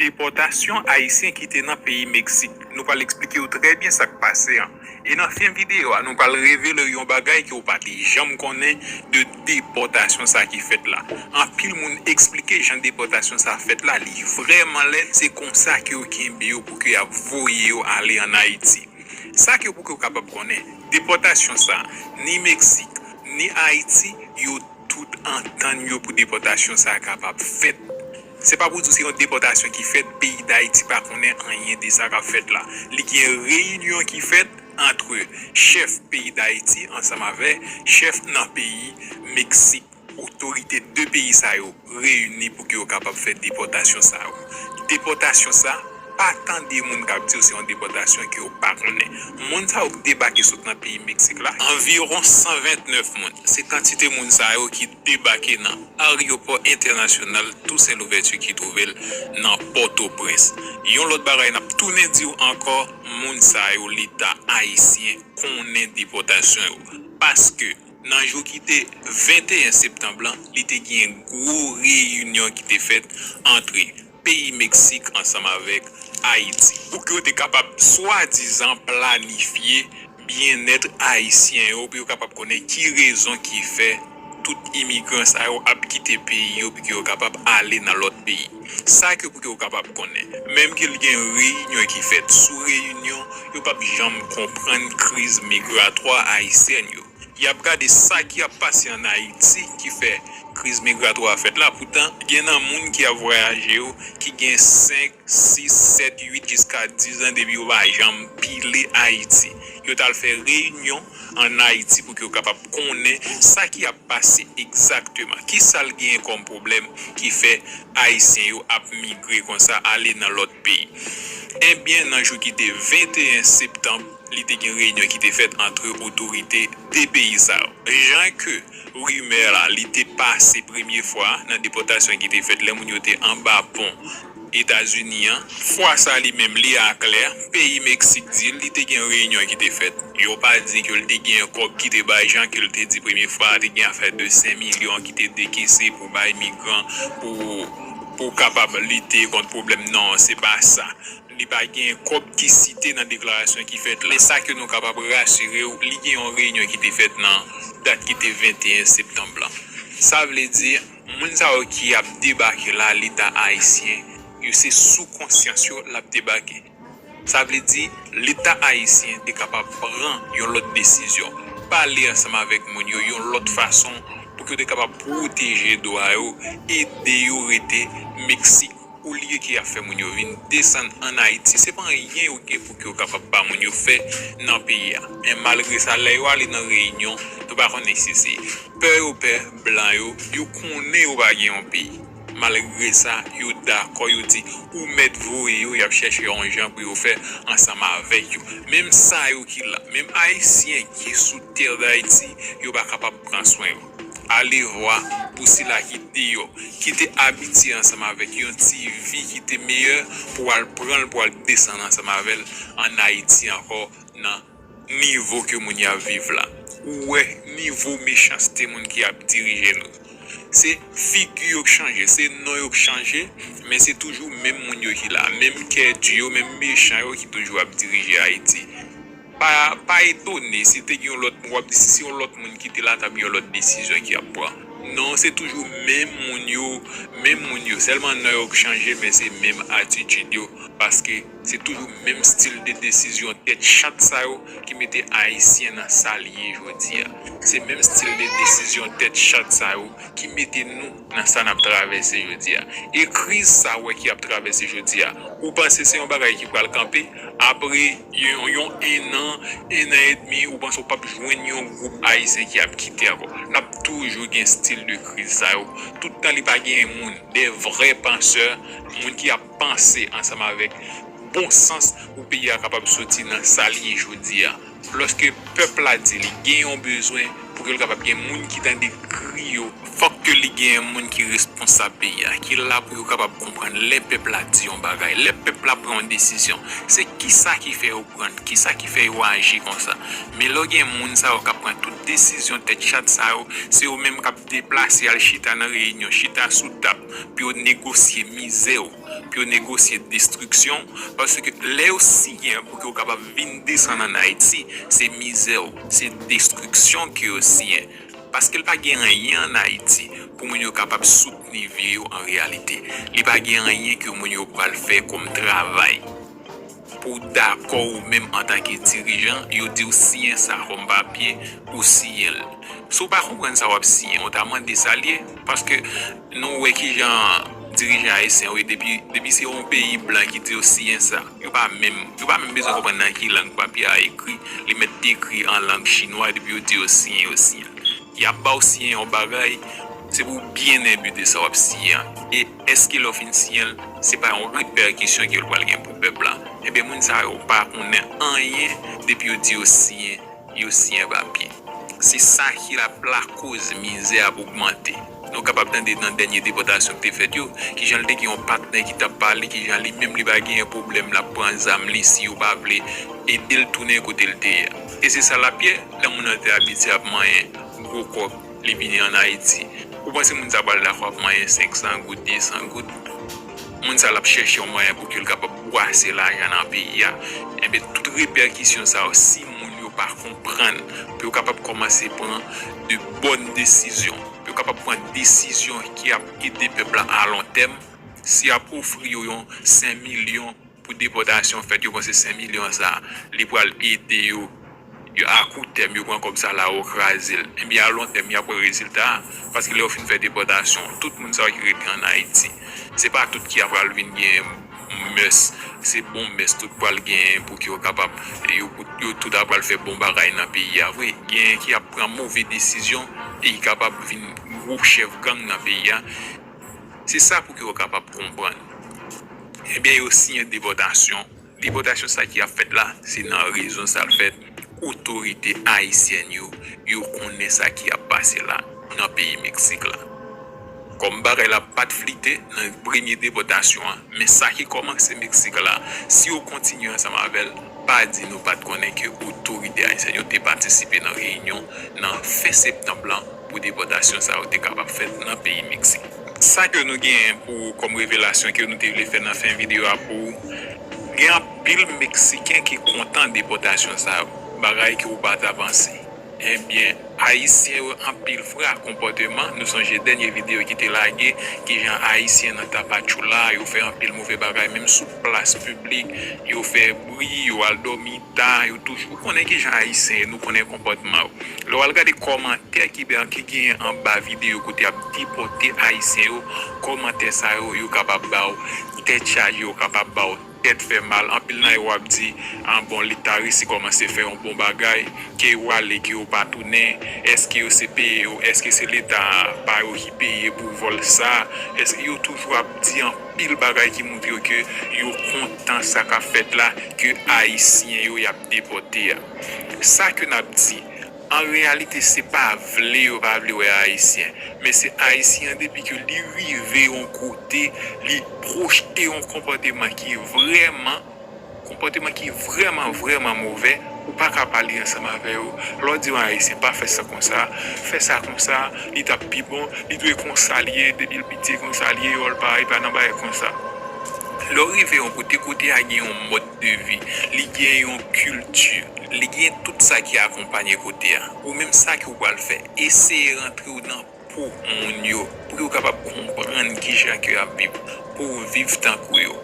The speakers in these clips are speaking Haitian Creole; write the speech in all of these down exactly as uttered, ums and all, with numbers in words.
Depòtasyon Ayisyen ki te nan peyi Meksik. Nou pral eksplike w trè byen sa k pase an. E nan fen videyo a, nou pral revele w yon bagay ke w pa te janm konnen de depòtasyon sa ki fèt la. Anpil moun eksplike jan depòtasyon sa fèt la, li vrèman lèd, se konsa ke yo kenbe yo pou ke y ap voye yo ale ann Ayiti. Sa ke pou ke w kapab konnen, depòtasyon sa, ni Meksik, ni Ayiti, yo tout antann yo pou depòtasyon sa kapab fèt. Se pa pou di w se yon depòtasyon ki fèt, peyi Dayiti pa konnen anyen de sa k ap fèt la. Li gen reyinyon ki fèt antre chèf peyi Dayiti ansanm avè chèf nan peyi Meksik. Otorite de peyi sa yo reyini pou ke yo kapab fè depòtasyon sa yo. Depòtasyon sa, pa tande moun k ap di w se yon depòtasyon ke yo pa konnen. Moun sa yo k debake sot nan peyi Meksik la, anviwon san vennèf moun. Se kantite moun sa yo ki debake nan aryopò entènasyonal Toussaint Louverture ki twouve l nan Pòtoprens. Yon lòt bagay n ap tounen di w ankò, moun sa yo, Leta ayisyen konnen depòtasyon yo. Paske nan jou ki te venteyen septanm lan, li te gen gwo reyinyon ki te fèt antre peyi Meksik ansanm avèk Ayiti. Pou ke yo te kapab swadizan planifye byennèt ayisyen yo, pou yo kapab konnen ki rezon ki fè tout imigran sa yo ap kite peyi yo, pou ke yo kapab ale nan lòt peyi. Sa ke pou ke yo kapab konnen, menm ke l gen reyinyon ki fèt sou reyinyon, yo p ap janm konprann kriz migratwa ayisyèn yo. Y ap gade sa ki ap pase ann Ayiti ki fè kriz migratwa a fèt la. Poutan, gen nan moun ki ap vwayaje yo ki gen senk, sis, sèt, uit, jiska diz an depi yo pa janm pile Ayiti. Yo t al fè reyinyon ann Ayiti pou ke yo kapab konnen sa ki ap pase egzakteman. Kisa l genyen kòm pwoblèm ki fè Ayisyen yo ap migre konsa, ale nan lòt peyi? Ebyen, nan jou ki te venteyen septanm, li te gen reyinyon ki te fèt antre otorite de peyi sa yo. Jan ke rimè la, li te pase premye fwa nan depòtasyon ki te fèt lè moun yo te anba pon Etazini an, fwa sa li menm, li aklè, peyi Meksik di l, li te gen reyinyon ki te fèt. Yo pa di ke l te gen kòb ki te bay, jan ke l te di premye fwa, te gen afè de senk milyon ki te dekese pou bay migran, pou, pou kapab lite kont pwoblèm. Non, se pa sa. Li pa gen kòb ki site nan deklarasyon ki fèt la. Men sa ke nou kapab rasire w, li gen yon reyinyon ki te fèt nan dat ki te venteyen septanm lan. Sa vle di, moun sa yo ki ap debake la, Leta ayisyen, yo se sou konsyans yo l ap debake. Sa vle di, Leta ayisyen te kapab pran yon lòt desizyon, pale ansanm avèk moun yo yon lòt fason pou ke yo te kapab pwoteje dwa yo, ede yo rete Meksik, olye ke y ap fè moun yo vin desann ann Ayiti. Se pa anyen yo gen pou ke yo kapab ba moun yo fè nan peyi a. Men malgre sa, lè yo ale nan reyinyon, nou pa konnen si se pè yo pè blan yo, yo konnen yo pa gen yon peyi. Malgre sa, yo dakò, yo di ou mèt voye yo, y ap chèche yon jan pou yo fè ansanm avèk yo. Menm sa yo ki la, menm Ayisyen ki sou tè Dayiti, yo pa kapab pran swen yo. Alevwa pou sila ki deyò, ki te abitye ansanm avèk yon ti vi ki te meyè, pou al pran l, pou al desann ansanm avè l ann Ayiti ankò, nan nivo ke moun y ap viv la. Ou wè nivo mechanste moun ki ap dirije nou. Se figi yo k chanje, se non yo k chanje, men se toujou menm moun yo ki la, menm kè di yo, menm mechan yo ki toujou ap dirije Ayiti. Pa, pa etone si te gen yon lòt, w ap di si se yon lòt moun ki te la, t ap gen yon lòt desizyon ki ap pran. Non, se toujou menm moun yo, menm moun yo. Sèlman non yo k chanje, men se menm atitid yo. Paske se toujou menm stil de desizyon tèt chat sa yo ki mete Ayisyen nan sa l ye jodi a. Se menm stil de desizyon tèt chat sa yo ki mete nou nan sa n ap travèse jodi a. E kriz sa w wè ki ap travèse jodi a, ou panse se yon bagay ki pral kanpe? Apre yon, yon en an, en an edmi, ou panse w p ap jwenn yon gwoup Ayisyen ki ap kite ankò? N ap toujou gen stil de kriz sa yo. Tout tan li pa gen moun, de vrè pansè, moun ki ap panse ansanm avèk bon sans pou peyi a kapab soti nan sa l ye jodi a. Lòske pèp la di li gen yon bezwen pou ke l kapab gen moun ki tande kri yo, fòk ke li gen moun ki responsab peyi a, ki la pou yo kapab konprann lè pèp la di yon bagay, lè pèp la pran yon desizyon, se kisa ki fè yo pran, kisa ki fè yo aji konsa. Men lè w gen moun sa yo k ap pran tout desizyon tèt chat sa yo, se yo menm k ap deplase al chita nan reyinyon, chita sou tab pou yo negosye mizè w. pou yo negosye destriksyon, paske lè yo siyen pou ke yo kapab vin desann ann Ayiti, se mizè w, se destriksyon ke yo siyen. Paske l pa gen anyen ann Ayiti pou moun yo kapab soutni vi yo an reyalite. Li pa gen anyen ke moun yo pral fè kòm travay. Pou w dakò ou menm antanke dirijan, yo di w siyen sa kòm papye, ou siyen l. Si w pa konprann sa w ap siyen, ou ta mande sa l ye, paske nou wè kijan dirijan ayisyen yo ye, depi, depi se yon peyi blan ki di yo siyen sa, yo pa menm, yo pa menm bezwen konprann nan ki lang papye a ekri, li mèt te ekri an lang chinwa, depi yo di yo siyen, yo siyen. Y ap ba w siyen yon bagay, se pou w byen enbi de sa w ap siyen an. E èske lè w fin siyen l, se pa yon repèkisyon ke l pral gen pou pèp la? Ebyen, moun sa yo pa konnen anyen depi yo di yo siyen, yo siyen papye. Se sa ki ap lakoz mizè ap ogmante. Nou kapab tande nan dènye depòtasyon ki te fèt yo, kijan l te gen yon patnè ki t ap pale, kijan li menm li pa genyen pwoblèm, l ap pran zam li si yo pa vle ede l tounen kote l te ye a. E se sa l ap ye, lè moun nan te abitye ap manyen gwo kòb, li vini ann Ayiti. Ou panse moun sa pral dakò ap manyen senk san goud, de san goud? Moun sa l ap chèche yon mwayen pou ke l kapab bwase lajan nan peyi a. Enben, tout repèkisyon sa yo, si moun yo pa konprann, pou yo kapab kòmanse pran de bòn desizyon, pou yo kapab pran desizyon ki ap ede pèp la a lon tèm, si y ap ofri yo yon senk milyon pou depòtasyon fèt, yo panse senk milyon sa a, li pral ede yo, yo a kou tèm, yo pran kòb sa la, yo kraze l. Ebyen, a lon tèm, y ap wè rezilta a, paske lè yo fin fè depòtasyon, tout moun sa yo ki rete ann Ayiti, se pa tout ki ap pral vin gen mès, se bon mès tout pral genyen pou ke yo kapab, yo, yo tout ap pral fè bon bagay nan peyi a vre. Genyen ki ap pran move desizyon e ki kapab vin gwo chèf gang nan peyi a. Se sa pou ke yo kapab konprann. Ebyen, yo siyen depòtasyon. Depòtasyon sa ki ap fèt la, se nan rezon sa l fèt. Otorite ayisyèn yo, yo konnen sa ki ap pase la nan peyi Meksik la. Kòm bagay la pa t flite nan premye depòtasyon an, men sa ki kòmanse Meksik la, si yo kontinye ansanm avè l, pa di nou pa t konnen ke otorite ayisyèn yo te patisipe nan reyinyon nan fen septanm lan pou depòtasyon sa yo te kapab fèt nan peyi Meksik. Sa ke nou genyen pou kòm revelasyon ke nou te vle fè nan fen videyo a pou ou, gen anpil Meksiken ki kontan depòtasyon sa yo, bagay ke ou pa ta panse. Ebyen, Ayisyen yo anpil fwa konpòteman. Nou sonje dènye videyo ki te lage, kijan Ayisyen nan Tapachula, yo fè anpil move bagay, menm sou plas piblik, yo fè bri, yo al dòmi ta, yo toujou, ou konnen kijan Ayisyen ye, nou konnen konpòtman yo. Lè w al gade kòmantè ki, ki genyen anba videyo kote y ap depòte Ayisyen yo, kòmantè sa yo, yo kapab ba w tèt chaje, yo kapab ba w tèt fè mal. Anpil nan yo ap di, ah bon, li ta resi kòmanse fè yon bon bagay, ke yo ale, ke yo pa tounen, èske yo se peye yo, èske se leta pa yo ki peye pou vòl sa, èske yo toujou ap di anpil bagay ki montre yo ke yo kontan sa k ap fèt la, ke Ayisyen yo y ap depòte a. Sa ke n ap di, an reyalite, se pa vle yo pa vle wè Ayisyen, men se Ayisyen an, depi ke li rive yon kote, li pwojte yon konpòteman ki vrèman, konpòteman ki vrèman, vrèman movè, ou pa ka pale ansanm avè yo. Lè w di yon Ayisyen pa fè sa konsa, fè sa konsa, li t ap pi bon, li dwe konsa l ye, depi l piti konsa l ye, yo l pa, li pa nan bagay konsa. Lè w rive yon kote, kote a gen yon mòd de vi, li gen yon kilti, li gen tout sa ki akonpanye kote a. Ou menm, sa ke w pral fè, eseye rantre w nan po moun yo, pou yo kapab konprann kijan ke y ap viv, pou w viv tankou yo.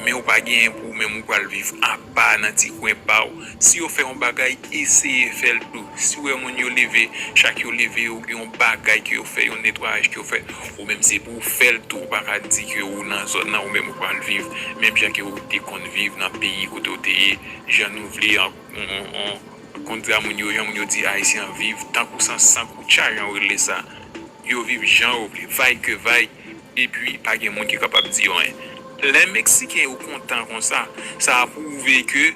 Men ou pa genyen pou ou menm, ou pral viv apa nan ti kwen pa w. Si yo fè yon bagay, eseye fè l tou. Si w wè moun yo leve, chak yo leve, yo gen yon bagay ke yo fè, yon netwayaj ke yo fè, ou menm se pou w fè l tou. Ou pa ka di ke ou nan zòn nan, ou menm ou pral viv menm jan ke ou te konn viv nan peyi kote w te ye, jan nou vle, an, an, an, an, kontra moun yo, jan moun yo di Ayisyen an viv, tankou san, san koutcha, jan yo rele sa. Yo viv jan yo vle, vay ke vay, epi pa gen moun ki kapab di yo anyen. Lè Meksiken yo kontan konsa, sa pwouve ke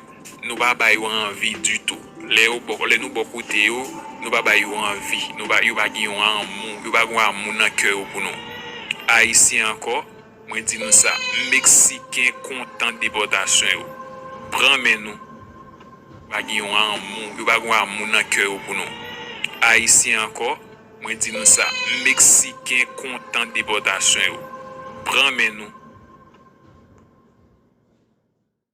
nou pa ba yo anvi ditou. Lè yo bò, lè nou bò kote yo, nou pa ba yo anvi. Nou pa, yo pa gen yon amou, yo pa gen yon amou nan kè yo pou nou. Ayisyen ankò, mwen di nou sa, Meksiken kontan depòtasyon yo. Pran men nou. Pa gen yon amou, yo pa gen yon amou nan kè yo pou nou. Ayisyen ankò, mwen di nou sa, Meksiken kontan depòtasyon yo. Pran men nou.